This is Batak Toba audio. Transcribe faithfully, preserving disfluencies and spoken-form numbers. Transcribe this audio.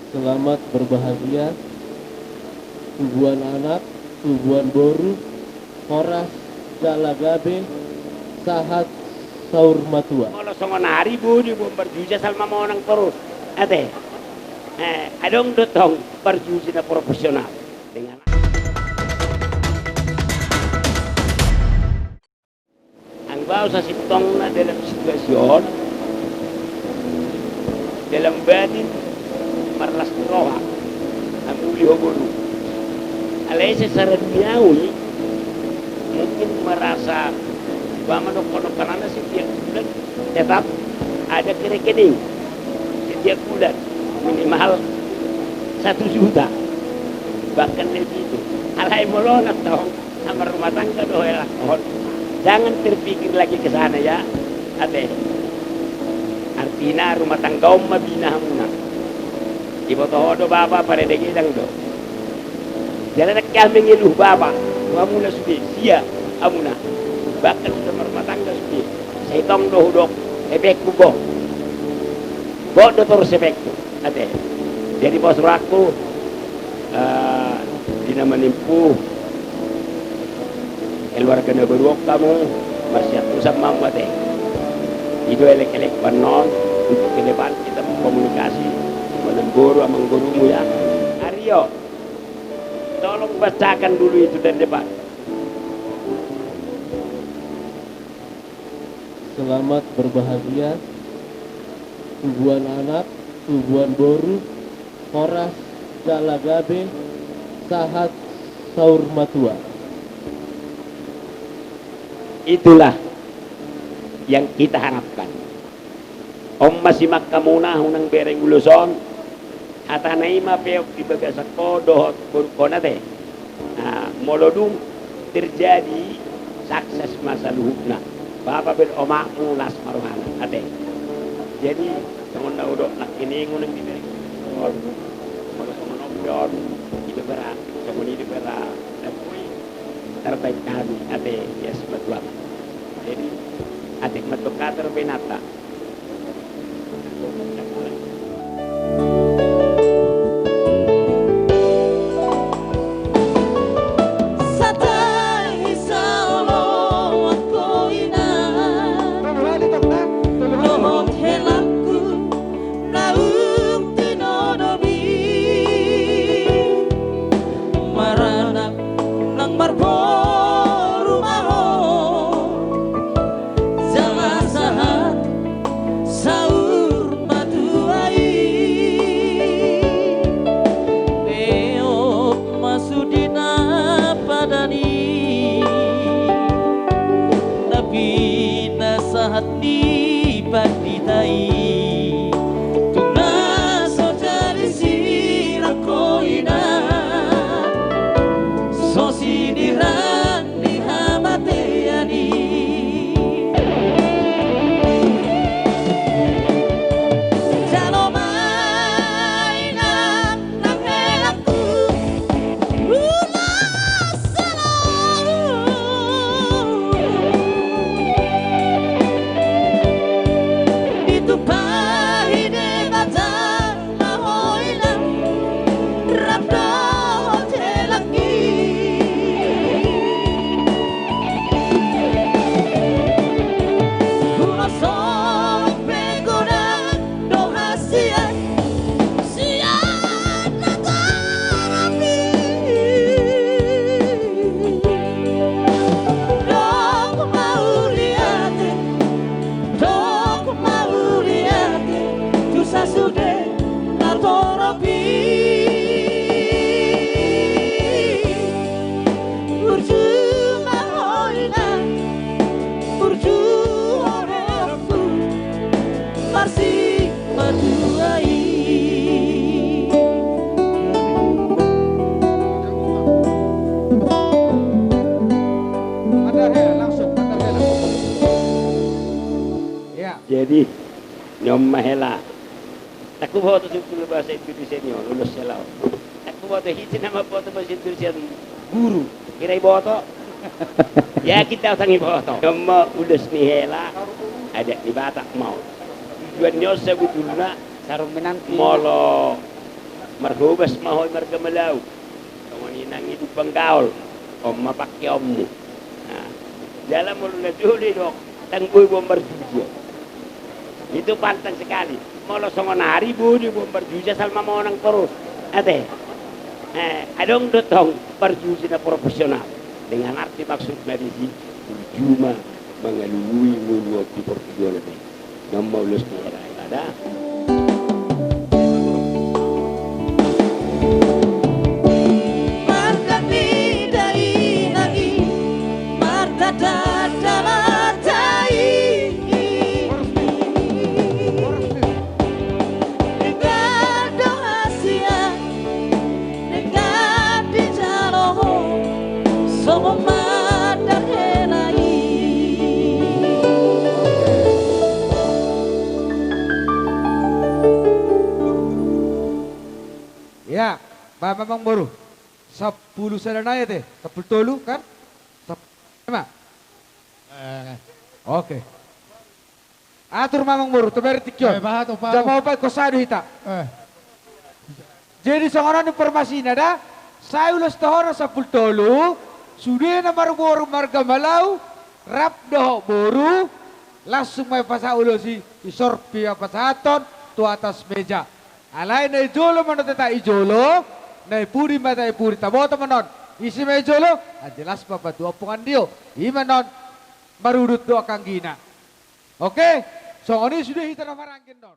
Selamat berbahagia, tubuan anak, tubuan boru, horas jala gabe, sahat saur matua. Molo songon ari boi do iba on barjuji asal mamonang torus. Ate. Eh, adong do tong barjuji na profesional. Dengan Anggo au sasintongna dalam situasi on, dalam batin marlas ni roha, anggo uli ho boru. Alai secara duniawi mungkin merasa bahwa mendok-mendok karena setiap bulan tetap ada ke rekening, setiap bulan minimal satu juta, bahkan lebih itu. Alai molo nantong na marrumah tangga do hela on, jangan terpikir lagi ke sana ya. Ate. Artina rumah tangga on ma bina hamuna. Diboto ho do bapa paredegedang do. Jala nangkin mengeluh bapa tu hamuna sude, sia hamuna. Bahkan sudah marrumah tangga sude. Sai tong do hudok, epengku gok. Gok do torus epengku. Ate. Jadi bos rohangku, eh, di na manimpu keluarga na baru on hamu, marsiantusan ma hamu ate. I do elek-elek banon, untuk ke depan kita berkomunikasi, manamboru amang borumu ya. Ario, tolong bacakan dulu itu dari depan. Selamat berbahagia, tubuan anak, tubuan boru, horas jala gabe, sahat saur matua. Itulah yang kita harapkan. On ma simanghamuna, unang bereng ulos on. Hatana i ma peop di bagasan ho dohot borungkon ate. Nah, molo dung terjadi, sukses ma saluhutna. Bapa dohot omakmu las ma rohana ate. Jadi songon na hudok nangkiningan di bere. Molo songon on pe on, i do bere, songon i do bere. Dapot tarbaen hami ate, ya simatua. Jadi atik ma tu kater benata. Santahi saoloan ho ina, dohot helangku naung tinodomi. Maranak nang marboru ma ho, jala sahat saur matua i. Peop ma sude na padan i, na pinasahat ni pandita i. Tung na so jadi sirang ho ina, so sinirang ni hamatean i. Jalo ma inang nang helangku, ulos selalu ditumpahi Debata. Mahoinan rap dohot helangki. Ulos on pe godang do hasian sian nagarapi. Dok mauliate, dok mauliate tu sasude na torop i. Burju ma ho inang, burju ho helangku, marsimatua i. Ada he, langsung, ada he, langsung. Ya. Jadi, on ma hela. Ndang huboto sebetulna bahasa Indonesia ni on, ulos hela on. Ndang huboto, hita na mamboto bahasa Indonesia guru. Hira iboto? Ya, hita ndang iboto. On ma ulos ni hela, adat ni Batak ma on. Tujuan ni on sebetulna, sarung menanti, molo Marhobas ma ho i marga Malau. Songon i nang i Lumban Gaol. On ma pangkeonmu. Nah, jala molo na jolo i do, ndang boi boan marjuja. Itu pantas sekali. Molo songon ari boi do boan marjuja asal ma monang torus. Ate. Eh, adong do tong marjuja na profesional. Dengan arti maksudna disi, tuju ma mangalului ngolu on di portibi on, ate. Naung maulos ni hera i ma da. Marga ni dainang i, marga danda marga i. Denggan do hasian, denggan dijalo ho, songon mandar hela i. Ya, ba, amangboru. Sampulu sada nai ate, sampulu tolu kan? Sap-, ima. Eh. Oke. Atur ma, amangboru, tu bere tingki on. Eh, bahat, opa. Jam opat ingkon sahat do hita. Eh. Jadi songon on informasina da, sai ulos tu hona sampulu tolu, sude na marboru marga Malau, rap dohot boru, langsung ma dipasahat ulos i, disorpi ma pasahathon, tu atas meja. Alai na di jolo ma na tetap di jolo, na di pudi ma tetap di pudi, taboto ma non. Ise ma di jolo, ah, jelas ma patua pungan dio. I ma non, marudut do angka anggina. Oke, songon i sude hita na maranggi on.